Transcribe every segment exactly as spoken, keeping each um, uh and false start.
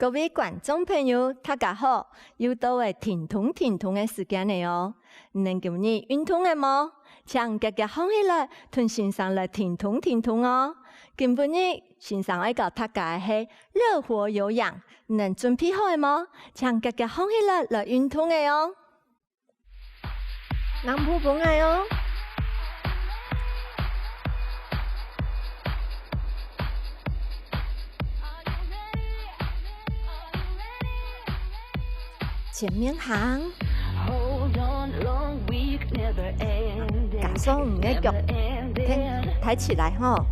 各位觀眾朋友，大家好！又到了停動停動个時間了哦！你等今日運動了無？請遽遽䟘起來，同先生來停動停動哦！今晡日先生愛教大家个係樂活有氧，你等準備好了無？請遽遽䟘起來，來運動了哦！ 南部分𠊎哦。前面行。加上你个腳，抬起來吼。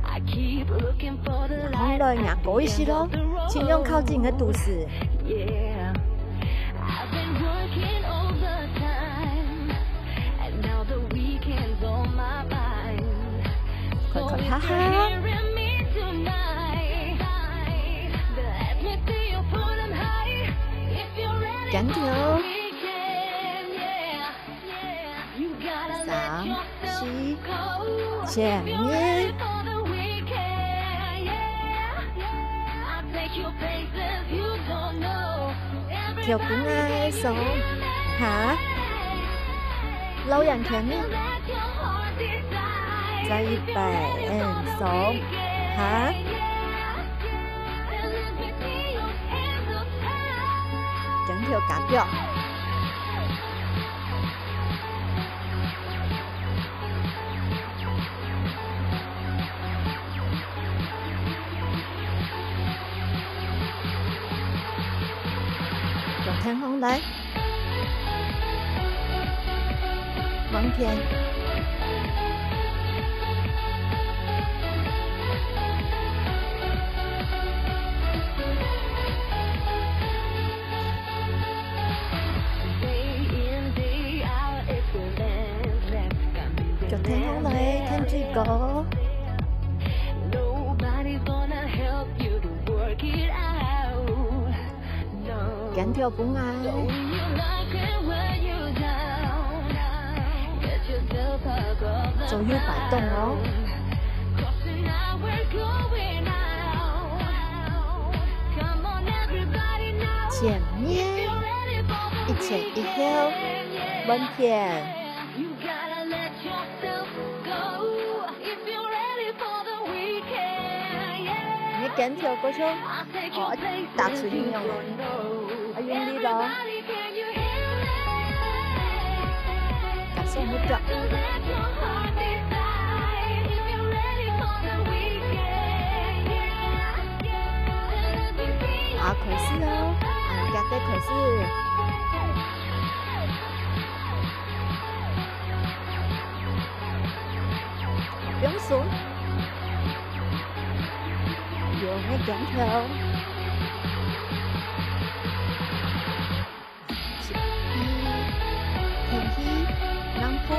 然後呢，仰高一息咯，盡量靠近你个肚屎。 I've been working overtime, and now the weekend's on my mind. 快快哈哈。So if you're hearing me tonight, let me see you put 'em high. If you're ready for the weekend, yeah, yeah. 三、四、前面。跳分𠊎鬆下，摎絚前面。再一擺，嗯，鬆下。絚跳加腳。 腳㧡䟘來。往前。 腳㧡䟘來，跈水高。絚跳分𠊎。左右擺動哦。 前面，一前一後，換片。你个絚跳過去，哦，打出去用，啊，用力咯。 加上你腳。啊，開始哦，啊，遽遽開始。放鬆。用力絚跳。 天氣，南部，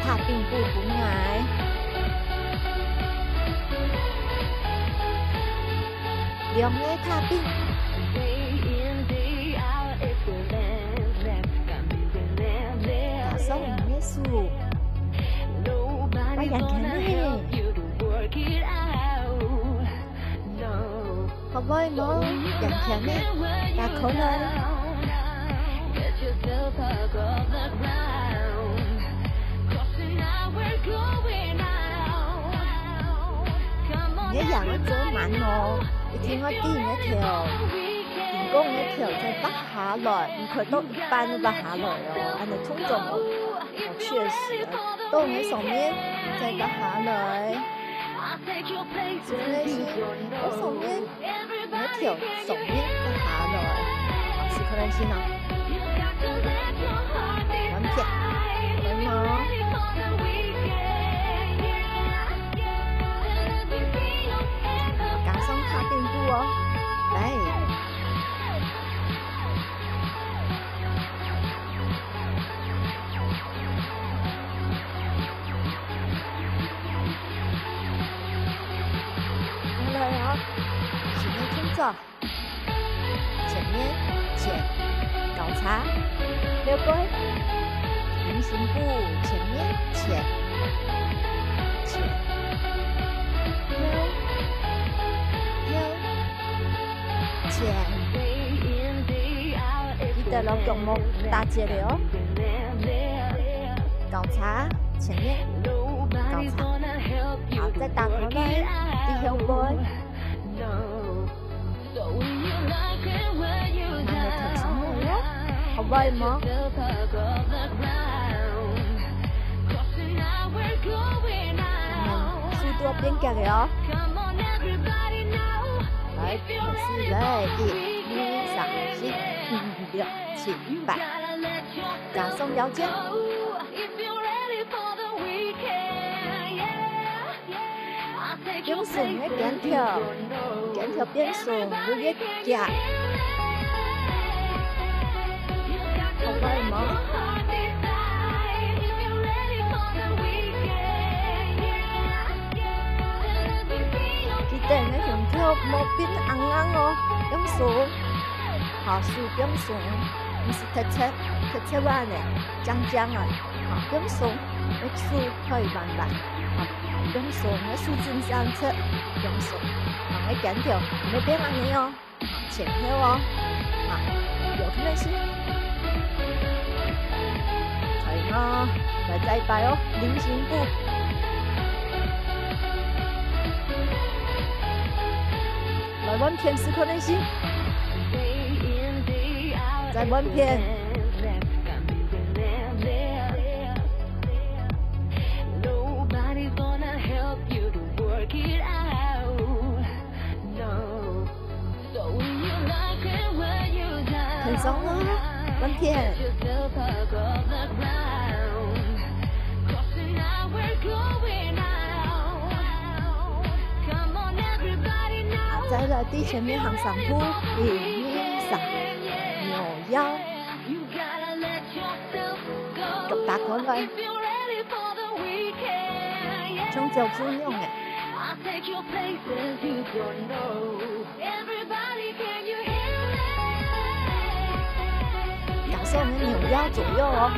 拍拚拚分𠊎。兩个拍拚。加上你个手。我絚絚呢。 好，會無？絚絚呢，打開來。你个絚愛做慢哦，一定愛對你个頭，經過你个頭再滑下來，毋可以到一半就滑下來哦，恁樣動作無，無確實哦，到你个上面再滑下來。 做得去，到上面，你个頭上面再下來。試看看先啊。換片，可以無？加上拍拚拚哦。來。 再來哦，新个動作。前面，前，交叉，後背，引伸步，前面，前，前，後，腳目打結了哦。交叉，前面，交叉。好，再打過來，一後背。慢慢地挺上來哦，好不好？有無？速度變快了哦。來，開始，來，一、二、三、四、五、六、七、八。加上腰間。 放鬆个肩頭，肩頭放鬆，有一夾。好快無？記得你个胸口莫變恁硬哦，放鬆。好，手放鬆，毋使直直，直直彎个，正正个，好，放鬆，你手 可以彎彎，好，放鬆，个手伸伸直，放鬆，好，个肩頭，毋好變恁樣哦，好，前後哦，好，有可能性。可以哦，來再一擺哦，菱形步。來換片試看看先，再換片。 Nobody's gonna help you to work it out. No. So when you like and when you down, 很松哦，换片。 Get yourself up off the ground. 'Cause tonight we're going out. Come on, everybody now. 再來，對前面行三步，一、二、三，扭腰。 腳打開來，像走步樣仔。加上你扭腰左右哦，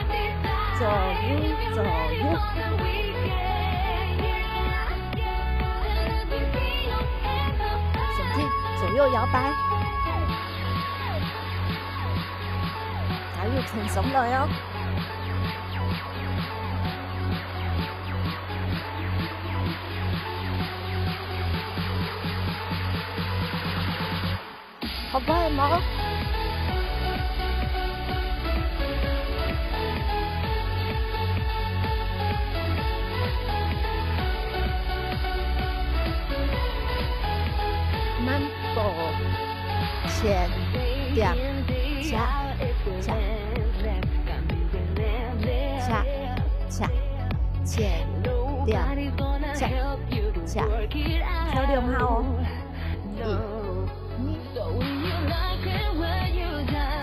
左右，左右。身體左右搖擺。 加油，挺上來哦！好快無？ 慢步，前，點，恰，恰，恰，恰，前，點，恰，恰，跳兩下哦。一，二，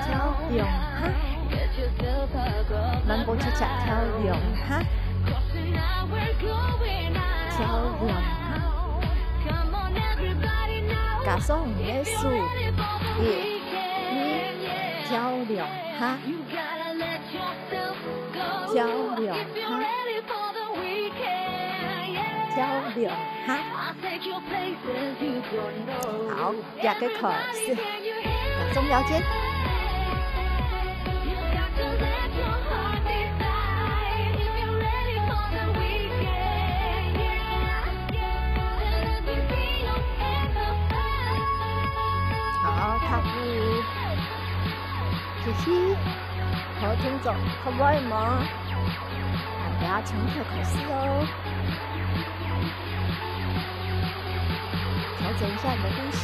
跳兩下，慢步恰恰跳兩下，跳兩下，加上你个手，一、二，跳兩下，跳兩下，跳兩下。 好， 這个開始，重要節。好，踏步，繼續，好，動作，好，來嘛。大家從頭開始哦。 調整一下你的呼吸。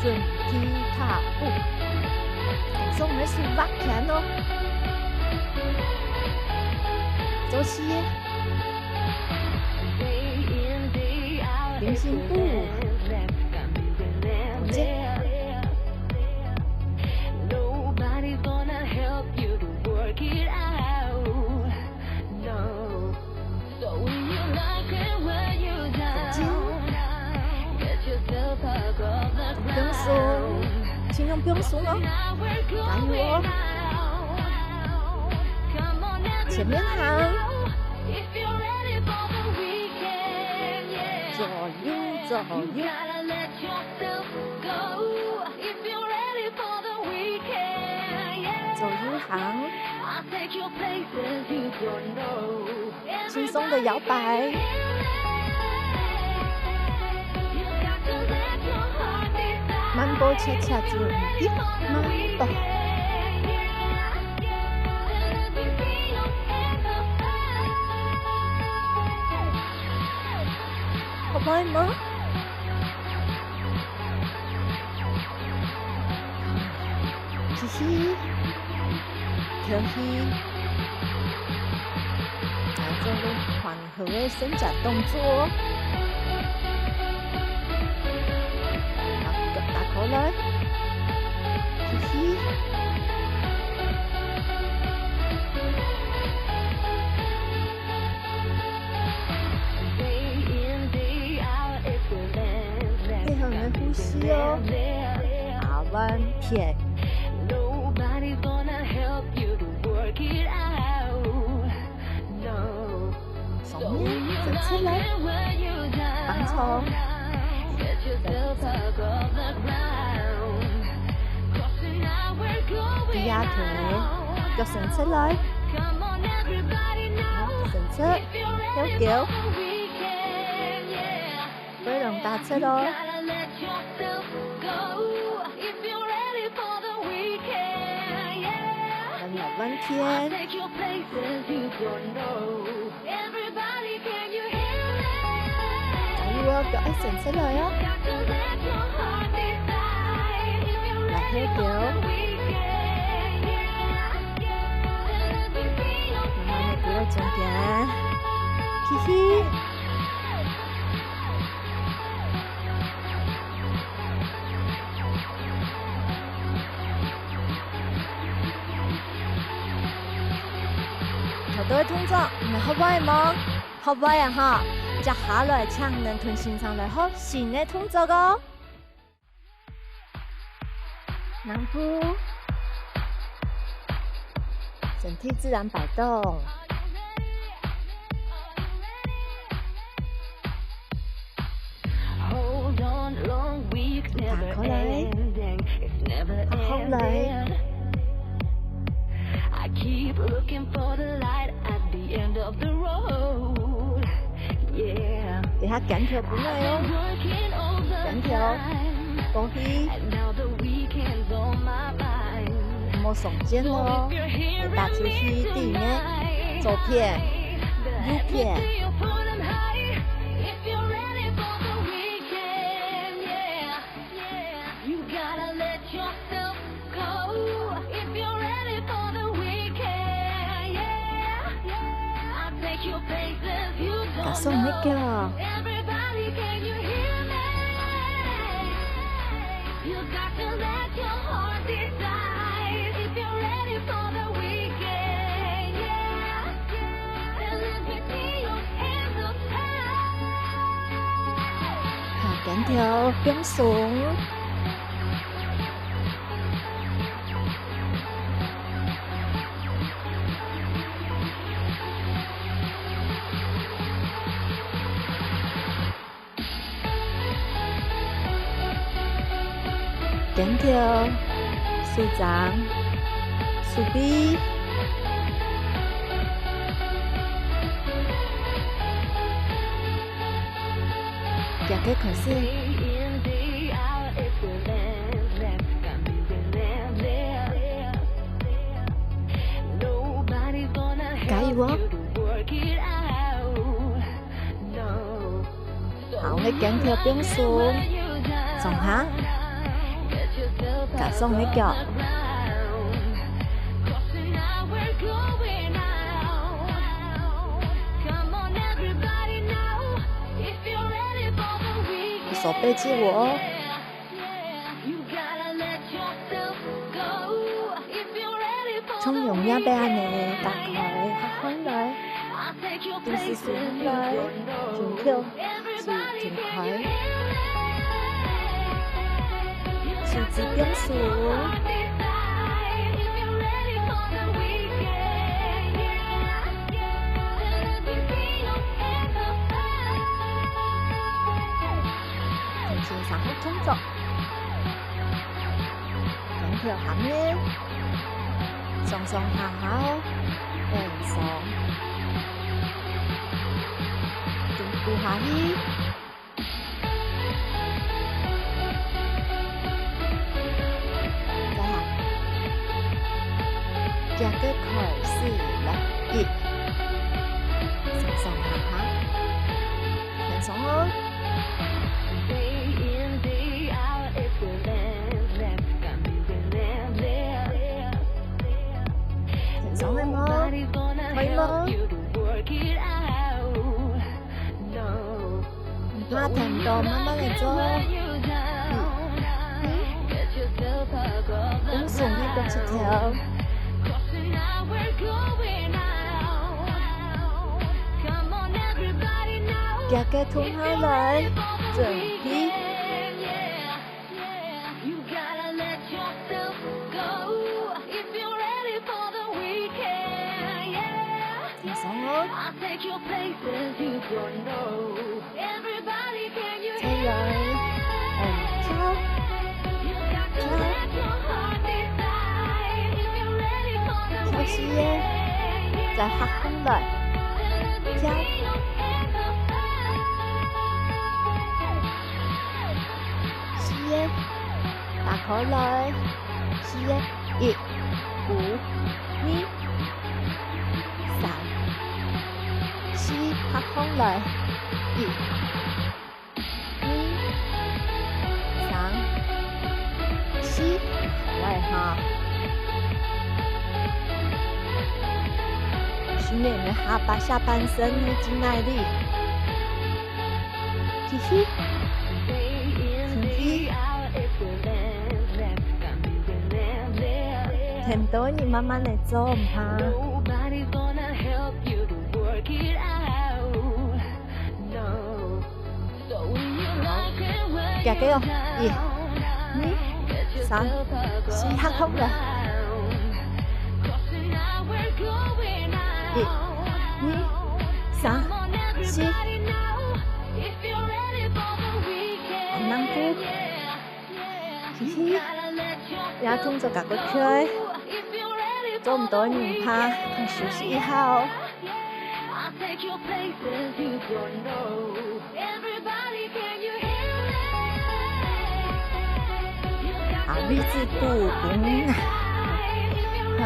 準備踏步，感受我們的手畫圈哦。做事業，零星步，我們這 Nobody's gonna help you to work it out. No. So when you like and when you down, get yourself up off the ground. 放鬆，盡量放鬆哦。加油哦。前面行。If you're ready for the weekend, yeah. 左右左右，左右行，輕鬆的搖擺。慢步恰恰就毋得慢步。 好，朋友們。吸氣，敨氣，來做個緩和个伸展動作。好，腳打開來，吸氣。 配合你的呼吸哦。下彎片。上面，伸出來，放鬆。再一次。低下頭，腳伸出來。伸出，勾勾。 飛龍打直哦。彎來彎去。加油哦，腳愛伸出來哦。來，勾勾。慢慢地回到中間。吸氣。 頭到个動作，你學會無？學會啊哈！接下來，請你同先生來學新个動作哦。 兩步，身體自然擺動。打開來，好，好來。 等下肩條分𠊎哦，肩條，過去，莫鬆肩哦，愛打出去，對面，左片，右片。加鬆一腳。好，肩條放鬆。 肩條、手掌、手臂。 腳步開始。加油哦！好，个肩條放鬆，上下，加鬆个腳。 手背借我哦。從容呀，背恁呢打開，合上來，肚屎收上來，肩條收展開，手指放鬆。 好，腳下面，上上下下哦，放鬆，中肚下去。 再下，腳个開始來，一，上上下下，放鬆哦。放鬆了無？可以無？ 那聽到慢慢來做。嗯，嗯。放鬆你个腳趾頭。腳个蹲下來，準備。 放鬆哦。再來，嗯，跳，跳，跳四个，再下下來，跳。 四个，打開來，四个，一，五，二，三，四，合上來，一，二，三，四，來哈。順便你下半，下半身个筋耐力。 繼續，繼續。很多你慢慢來做，毋怕。好，加油哦！一、二、三、四，合上來。一、二、三、四。 還能做，嘿嘿，這動作較過去，做毋到毋怕，休息一下哦。啊，立志不公啊！哎。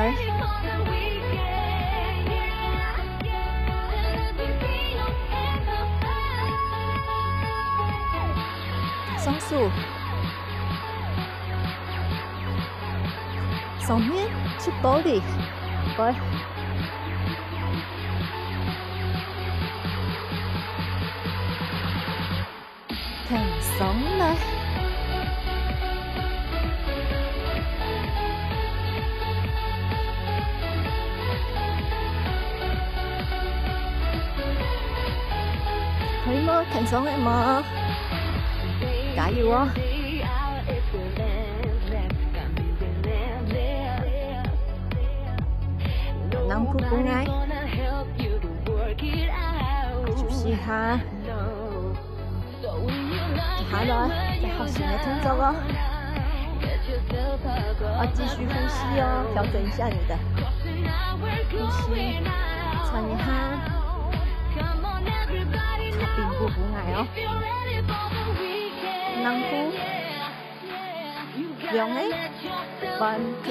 雙手，上面去玻璃，來。放鬆來。 可以無？輕鬆个無？加油哦！還能步步來，休息下。 接下來，再學新个動作哦。要繼續呼吸哦，調整一下你的呼吸，喘一下，踏並步步來哦。兩步，兩个，換片。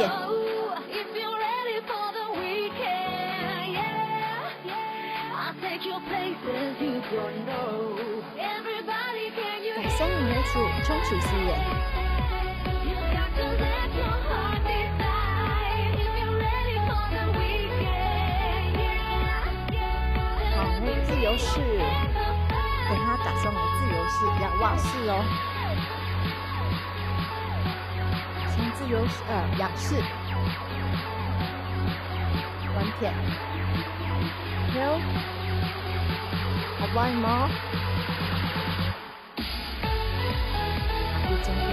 加上你个手，衝出去耶。好，你个自由式，等下加上你个自由式，也蛙式哦。像自由式，呃，仰式。 換片。有。好，換無？啊，不中間。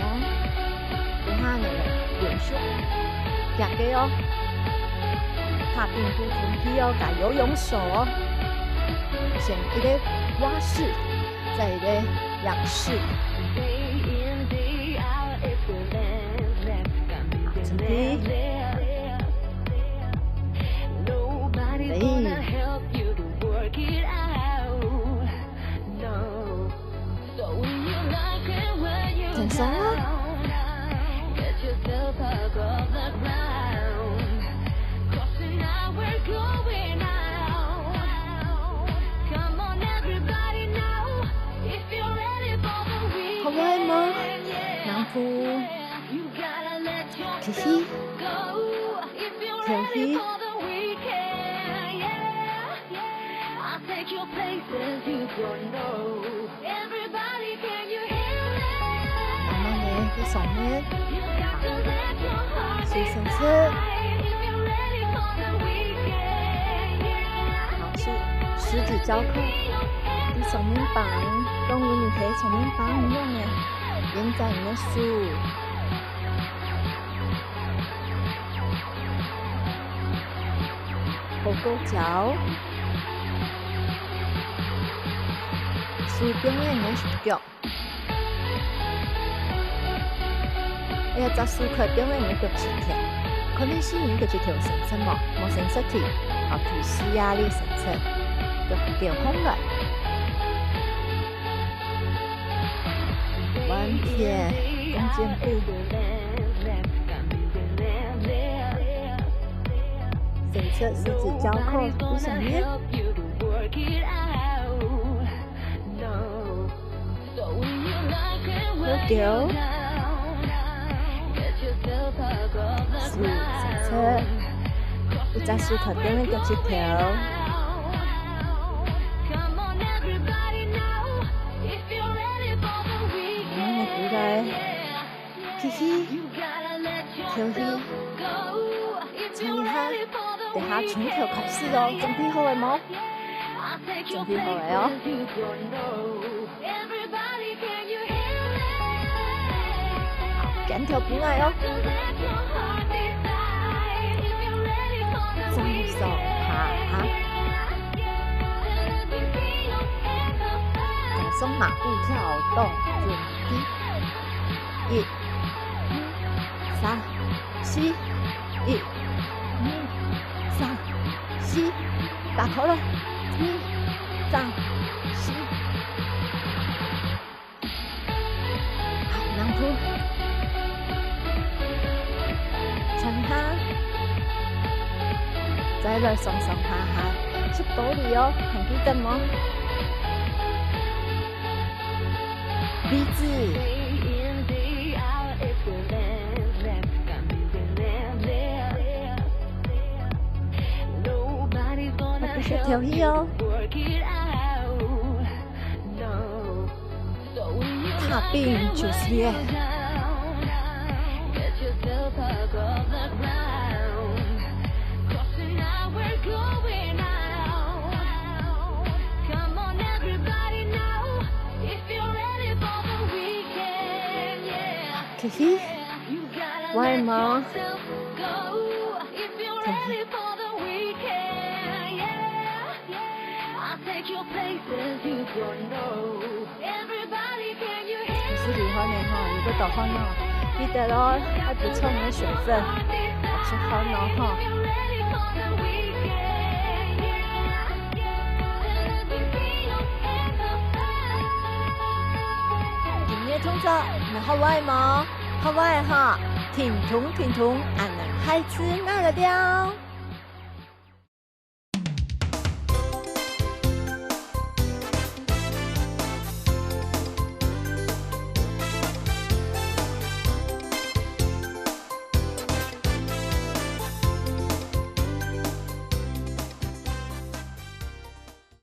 等下呢，連續。加个哦。踏並步準備哦，加游泳手哦。先一个蛙式，再一个仰式。Nobody gonna help you to work it out. No. So when you like it, when you 正常啊。 down, get yourself up off the ground. 'Cause tonight we're going out. Come on, everybody now. If you're ready for the weekend, 好玩吗？ yeah, 南部。 You gotta let your 去去。 self go. If you're 去去。 ready for the weekend, yeah, yeah. I'll take your places you don't know. Everybody, can you hear me? 慢慢地去上面，You got to let your heart 去伸出。 decide. If you're ready for the weekend, yeah. 好，手，十指交扣，去上面扳，當有人在上面扳一樣个，沿著你个手。 好高招。手放在你个手腳。哎呀，隻手可以放在你个腳趾頭，看你是你个腳趾頭伸出無？無伸出去，好，第四啊，你伸出，腳，腳放落。 完全弓箭步。伸出十指交扣，去上面。好，手伸出，一隻手頭頂个腳趾頭。 慢慢地回來，吸氣，敨氣，坐一下，等下從頭開始哦，準備好了無？準備好了哦。好，肩頭分開哦。再上下下。 加上馬步跳動，準備。一、二、三、四，一、二、三、四，打開來，二、三、四。 好，兩步。上下，再來上上下下，十多里哦，還記得無？位置。我不是調戲哦。 Tapping to the air。 嘿嘿，會嗎？嘿嘿。 係流汗个吼，有个大汗哦，記得哦，愛補充你个水分，愛出汗哦吼。今日動作，你學會無？學會吼，停動停動，恁樣下次𠊎來尞。